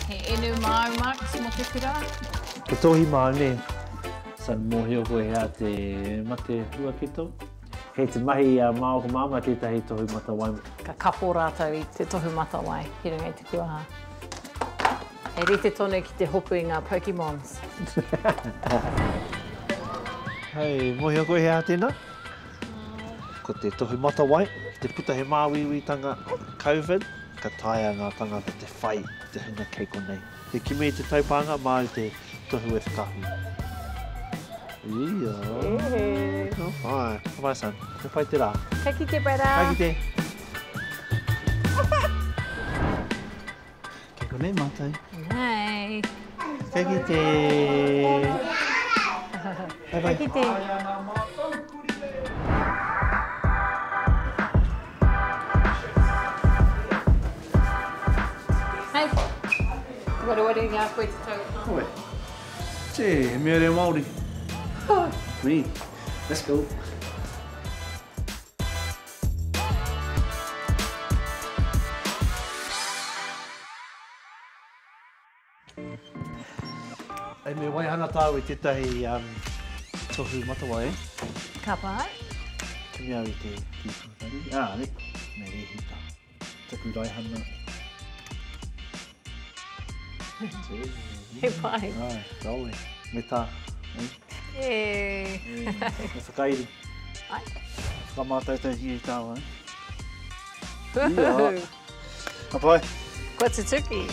He inu māu, Max, mō te kura? He tohi māu, nē? Son, mōhio koe hea te mate huaketo? Kei te mahi a Māoko Māmā tētahi tohu matawai. Ka kapo rātou i te tohu matawai ki runga i te kuaha. He rite tonu ki te hopu i ngā Pokemons. Hei, mōhio koe he aha tēnā? Ko te tohu matawai, ki te puta he māuiuitanga Covid, ka taea ngā tangata te whai te hunga kei konei. Te kimi i te taupānga, māu te tohu e whakaahu. Ia. Ka pai. Ka pai, son. Ka pai te rā. Ka kite, brother. Ka kite. Kei konei mātou. Nei. Ka kite. Bye bye. Ka kite. Hei. Wareware i a koe te tau. Koe. Tē, he mea reo Māori. Me. Let's go. Ei, me waihanga tāu i tētahi um, tohu matawai, eh? Ka pai. Kimi au i te kī Ah, ne, me rehita. Taku raihana. He pai. Ai, rawe. Me tā. Eh? E. e. Me whakairi. Ai. Whakamātautau ki i tāua, eh? Ia. Ka pai. Kua tutuki.